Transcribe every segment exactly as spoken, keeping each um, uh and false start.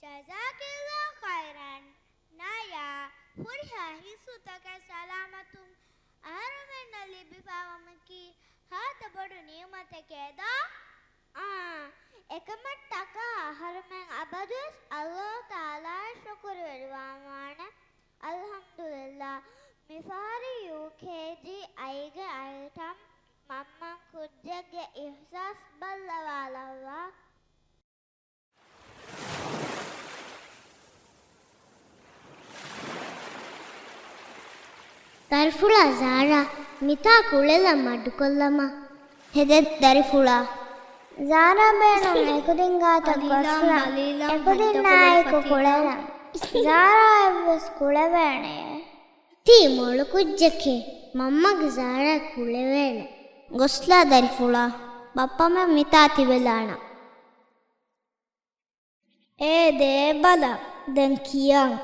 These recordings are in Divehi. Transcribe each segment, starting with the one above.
ޖަޒާކައްލާހު ޚައިރަން. ނާޔާ، ހުރިހާ ހިއްސުތަކެއް ސަލާމަތުން އަހަރުމެންނަށް ލިބިފައިވުމަކީ ހާދަ ބޮޑު ނިޢުމަތެކޭ ދޯ؟ އާނ، އެކަމަށްޓަކާ އަހަރުމެން އަބަދުވެސް ﷲ ތަޢާލާއަށް ޝުކުރުވެރިވާންވާނެ. އަލްޙަމްދުލިއްލާހް، މިފަހަރު ޔޫކޭޖީ އައިގެ އައިޓަމް މަންމަން ކުއްޖެއްގެ އިޙްސާސް ބައްލަވާލައްވާ. ދަރިފުޅާ ޒާރާ، މިތާ ކުޅެލަން މަޑުކޮށްލަމާ. ތެދެއް ދަރިފުޅާ. ޒާރާ ބޭނުން އެކުދިން ގާތަށް ގޮސްލަން. އެކުދިންނާއެކު ކުޅެލަން. ޒާރާ އެއްވެސް ކުޅެވޭނެ. ތީ މޮޅު ކުއްޖެކޭ. މަންމަގެ ޒާރާ ކުޅެވޭނެ. ގޮސްލާ ދަރިފުޅާ. ބައްޕަމެން މިތާ ތިބެލާނަން. އޭ ދޭބަލަ، ދެން ކިޔަން.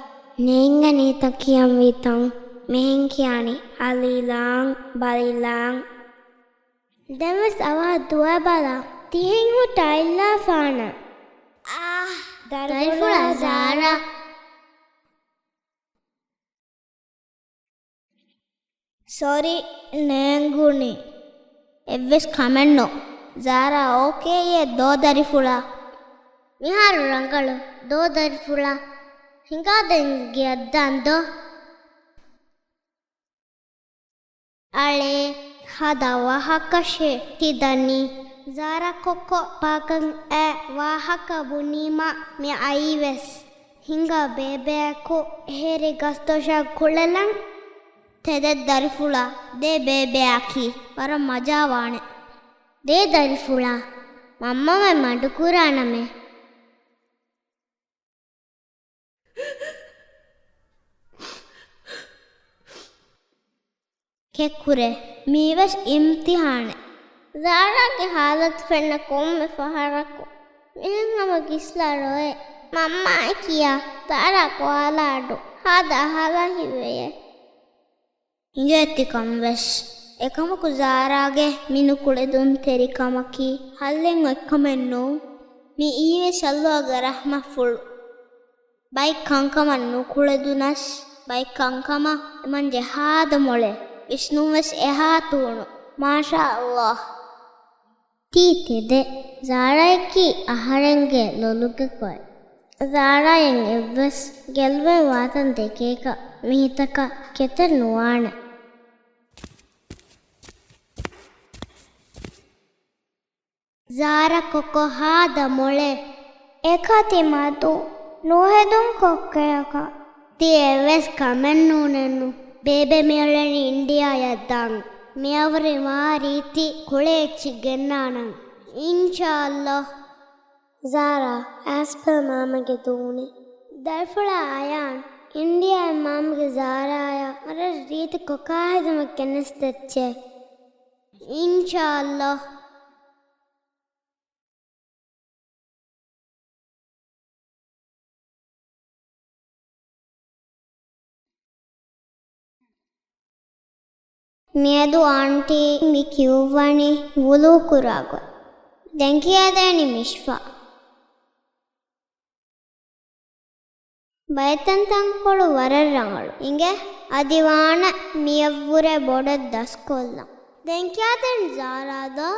ނޭނގެނީތަ ކިޔަންވީތަން؟ މިހެން ކިޔާނީ އަލިލާން، ބަލިލާން. ދެންވެސް އަވަހަށް ދުވަބަލަ. ތިހެން ހުއްޓަ އައިލާފާނަ. އާ، ދަރިފުޅާ ޒާރާ. ސޮރީ، ނޭނގުނީ. އެއްވެސް ކަމެއްނު. ޒާރާ އޯކޭއޭ ދޯ ދަރިފުޅާ؟ މިހާރު ރަނގަޅު ދޯ ދަރިފުޅާ؟ ހިނގާދެން ގެއަށްދާން ދޯ. އަޅޭ، ހާދަ ވާހަކަށޭ ތި ދަނީ. ޒާރާ ކޮއްކޮ ޕާކަށް އައި ވާހަކަ ބުނީމަ މި އައީވެސް. ހިނގާ ބޭބެއާއެކު އެހެރީ ގަސްދޮށަށް ކުޅެލަން. ތެދެއް ދަރިފުޅާ، ދޭ ބޭބެއާއެކީ ވަރަށް މަޖާވާނެ. ދޭ ދަރިފުޅާ، މަންމަމެން މަޑުކުރާނަމޭ. ކެއްކުރޭ، މީވެސް އިމްތިޙާނެއް. ޒާރާގެ ޙާލަތު ފެންނަ ކޮންމެ ފަހަރަކު މިހެން ހަމަ ގިސްލާ ރޮއޭ. މަންމާއޭ ކިޔާ، ޒާރާ ކޮއާލާ އަޑު ހާދަ އަހާލާ ހިތްވެޔޭ. އިނގޭތި ކަންވެސް. އެކަމަކު ޒާރާގެ މި ނުކުޅެދުންތެރިކަމަކީ ހައްލެއް އޮތްކަމެއް ނޫން. މިއީވެސް ﷲ ގެ ރަޙްމަތްފުޅު. ބައެއް ކަންކަމަށް ނުކުޅެދުނަސް، ބައެއް ކަންކަމަށް އެމަންޖެ ހާދަ މޮޅޭ. ވިސްނުންވެސް އެހާ ތޫނު. މާޝާ ﷲ. ތީ ތެދެއް. ޒާރާއަކީ އަހަރެންގެ ލޮލުގެ ކޮއެއް. ޒާރާއަށް އެއްވެސް ގެއްލުމެއް ވާތަން ދެކޭކަށް މީތަކަށް ކެތެއް ނުވާނެ. ޒާރާ ކޮއްކޮ ހާދަ މޮޅޭ. އެކަތި މަދު ނުހެދުން ކޮއްކޮއަކަށް. ތީ އެއްވެސް ކަމެއް ނޫނެއްނު. ބޭބެ މިއުޅެނީ އިންޑިއާއަށް ދާން. މިއަށްވުރެ ވާ ރީތި ކުޅޭ އެއްޗެއް ގެންނާނަން. އިންޝާﷲ. ޒާރާ، އައިސްފަލް މާމަގެ ދޫނި. ދަރިފުޅާ އަޔާން، އިންޑިއާއިން މާމަގެ ޒާރާއަށް ވަރަށް ރީތި ކޮކާ ހެދުމެއް ގެނެސްދެއްޗޭ. އިންޝާﷲ. މިއަދު އާންޓީ މި ކިޔުއްވަނީ ވުޟޫ ކުރާ ގޮތް. ދެން ކިޔައިދޭނީ މިޝްފާ. ބައެއް ތަންތަންކޮޅު ވަރަށް ރަނގަޅު. އިނގޭ، އަދި ވާނެ މިއަށްވުރެ ބޮޑަށް ދަސްކޮށްލަން. ދެން ކިޔާދޭން ޒާރާ ދޯ.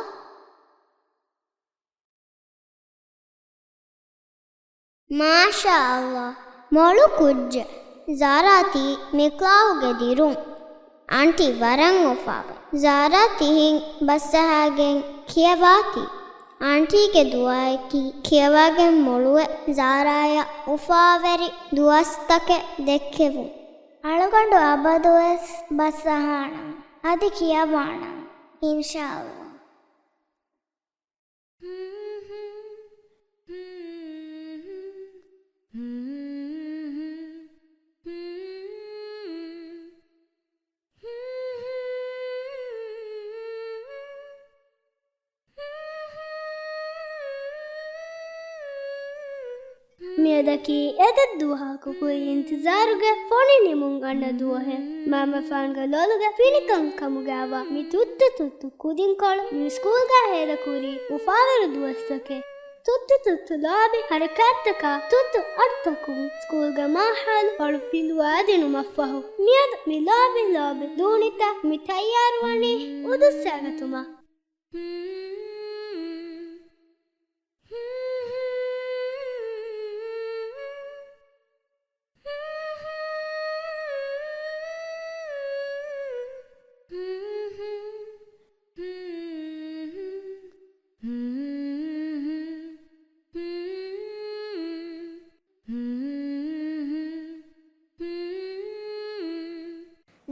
މާޝާﷲ، މޮޅު ކުއްޖެއް. ޒާރާ ތީ މި ކްލާހުގެ ދިރުން. އާންޓީ ވަރަށް އުފާވޭ. ޒާރާ ތިހިން ބަސްއަހާގެން ކިޔަވާތީ. އާންޓީގެ ދުޢާއަކީ ކިޔަވާގެން މޮޅުވެ ޒާރާއަށް އުފާވެރި ދުވަސްތަކެއް ދެއްކެވުން. އަޅުގަނޑު އަބަދުވެސް ބަސްއަހާނަން. އަދި ކިޔަވާނަން. އިންޝާﷲ. މިއަދަކީ އެތައް ދުވަހަކު ކުރި އިންތިޒާރުގެ ފޮނި ނިމުން އަންނަ ދުވަހެއް. މަންމަފާންގެ ލޮލުގެ ފިނިކަން ކަމުގައިވާ މި ތުއްތު ތުއްތު ކުދިންކޮޅު މި ސްކޫލްގަ ހޭދަކުރީ އުފާވެރި ދުވަސްތަކެއް. ތުއްތު ތުއްތު ލޯބި ހަރަކާތްތަކާ ތުއްތު އަޑުތަކުން ސްކޫލްގެ މާހައުލު ހޮޅުފިލުވާ ދިނުމަށްފަހު، މިއަދު މި ލޯބި ލޯބި ދޫނިތައް މި ތައްޔާރުވަނީ އުދުއްސައިގަތުމަށް.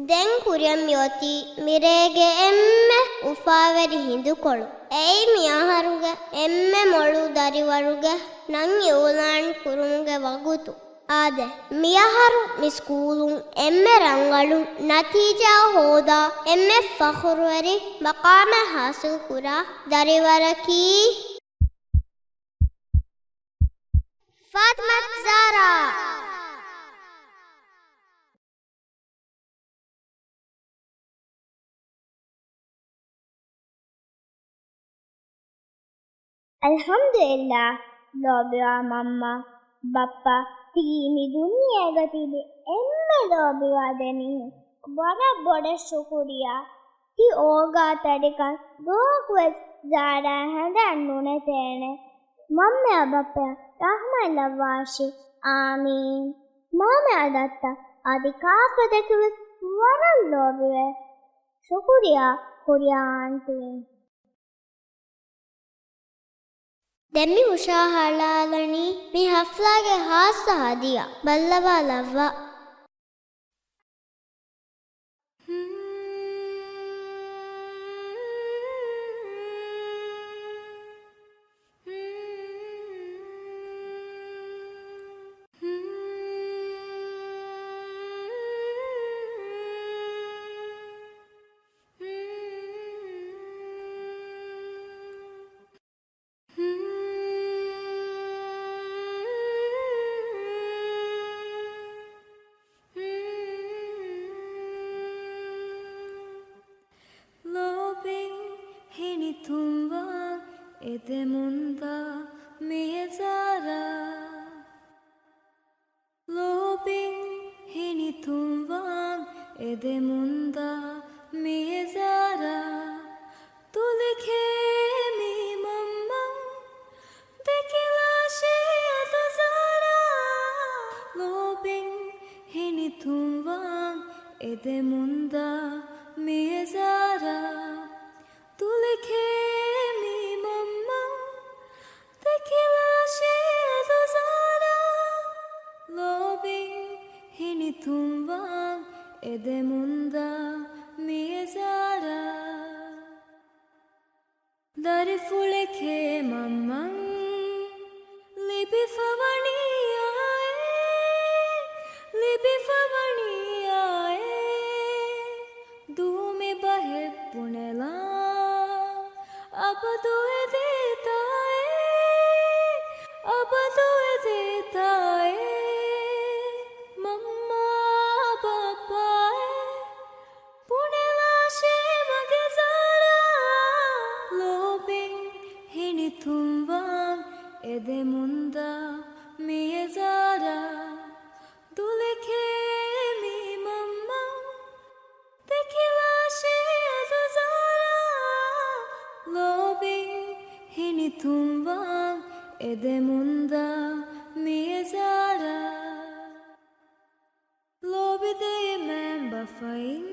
ދެން ކުރިއަށް މިއޮތީ މިރޭގެ އެންމެ އުފާވެރި ހިނދުކޮޅު. އެއީ މިއަހަރުގެ އެންމެ މޮޅު ދަރިވަރުގެ ނަން އިއުލާން ކުރުމުގެ ވަގުތު. އާދެ، މިއަހަރު މި ސްކޫލުން އެންމެ ރަނގަޅު ނަތީޖާ ހޯދާ، އެންމެ ފަޚުރުވެރި މަޤާމެއް ހާސިލްކުރާ ދަރިވަރަކީ ފާތިމަތު ޒާރާ. އަލްޙަމްދުލިއްލާހް، ލޯބިވާ މަންމަ، ބައްޕަ، ތި މި ދުނިޔޭގަ ތިބި އެންމެ ލޯބިވާ ދެމީހުން، ވަރަށް ބޮޑަށް ޝުކުރިއްޔާ. ތި އޯގާތެރިކަން ދުވަހަކުވެސް ޒާރާ ހަނދާން ނުނެތޭނެ. މަންމައާ ބައްޕައަށް ރަޙްމަތް ލައްވާށި. އާމީން. މާމައާ ދައްތަ އަދި ކާފަ ދެކެވެސް ވަރަށް ލޯބިވޭ. ޝުކުރިއްޔާ ކުރިއާ އާންޓީ. ދެން މި ހުށަހަޅާލަނީ މި ހަފްލާގެ ހާއްސަ ހަދިޔާ. ބައްލަވާ ލައްވާ. ލޯބިން ހިނިތުންވާ އެދެމުންދާ މިޔަޒާރާ. ލޯބިން ހިނިތުންވާ އެދެމުންދާ މިޔަޒާރާ. ދުލިކޭ މީ މަންމަ ދެކިލާށޭ އަދު ޒާރާ. ލޯބިން ހިނިތުންވާ އެދެމުންދާ މިޔަޒާރާ. ދުލިކޭ މީ މަންމަ ދެކިލާށޭ އަދު ޒާރާ. ލޯބިން ހިނިތުންވާ އެދެމުންދާ މިޔަޒާރާ. ދަރިފުޅެކޭ މަންމަން ލިބިފަވަނީ އާއޭ، ލިބިފަވަނީ އާއޭ. ދޫމި ބަހެއް ބުނެލާ އަބަދު އެދޭތާއޭ، އަބަދު އެދޭތާއޭ. މަންމާ ބައްޕާއޭ، ބުނެލާށޭ މަގެ ޒާރާ. ލޯބިން ހިނިތުންވާ އެދެމުންދާ މިޔަޒާރާ. ދުލިކޭ މީ މަންމަ ދެކިލާށޭ އަދު ޒާރާ. ލޯބިން ހިނިތުންވާ އެދެމުންދާ މިޔަޒާރާ. ލޯބި ދެއިމެން ބަފައިން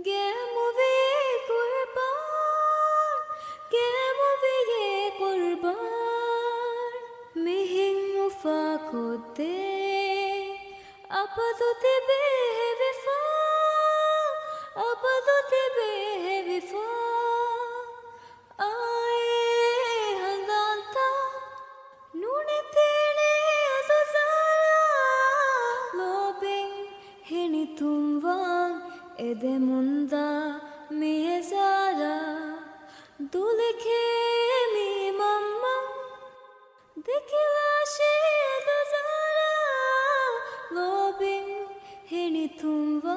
ގެއަމުވި ޤުރްބާން، ގެއަމުވިޔޭ ޤުރްބާން. މިހެން އުފާކޮށްދޭ އަބަދު ތިބޭ ހެވިފާ، އަބަދު ތިބޭ ހެވިފާ. އާއޭ ހަނދާންތައް ނުނެތޭނެ އަދު ޒާރާ. ލޯބިން ހިނިތުންވާ އެދެމުންދާ މިޔަޒާރާ. ދުލިކޭ މީ މަންމަ ދެކިލާށޭ އަދު ޒާރާ. ލޯބިން ހިނިތުންވާ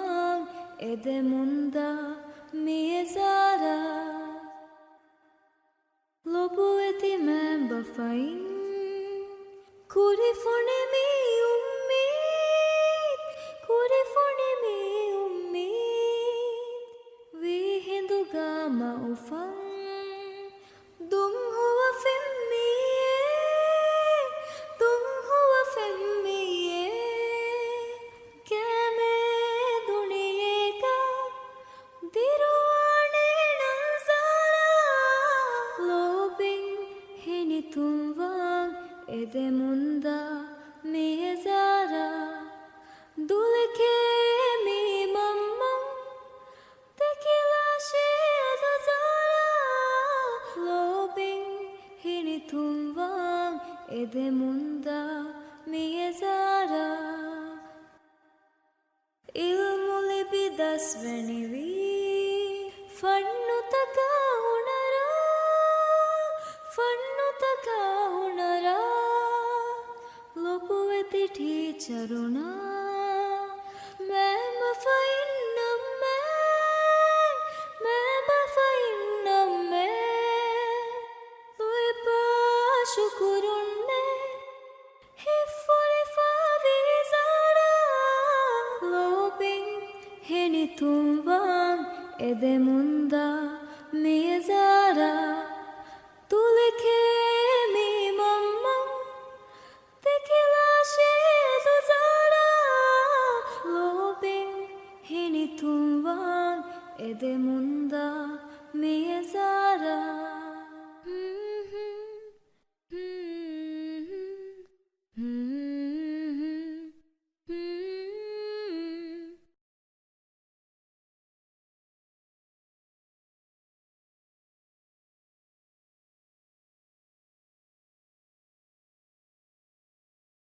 އެދެމުންދާ މިޔަޒާރާ. ލޮބުވެތި މެންބަ ކުރިފޮނި މި އުއްމީދު، ކުރިފޮނި މި އުއްމީދު، ވީހިނދުގަ މަ އުފަން. ދުންހުވަ ފެންމިއޭ، ދުންހުވަ ފެންމިއޭ، ކޭމޭ ދުނިޔޭގަ ދިރުވާނެ ނަޒާރާ. ލޯބިން ހިނިތުންވާން އެދެމުންދާ މި އެޒާރާ. ދުލެކޭ މީ މަންމަން ދެކިލާށޭ އަދު ޒާރާ. ލޯބިން ހިނިތުންވާން އެދެމުންދާ މި އެޒާރާ. އިލްމު ލިބި ދަސްވެނިވީ ފަންނުތަކާ ހުނަރާ، ފަންނުތަކާ ހުނަރާ. ލޮބުވެތި ޓީޗަރުންނާ މޭމަފައިންނަށްމެ، މޭމަފައިންނަށްމެ ލުއިބާ ޝުކުރުންނޭ. ހިތްފުރިފަ ވީ ޒާރާ، ލޯބިން ހިނިތުންވާން އެދެމުން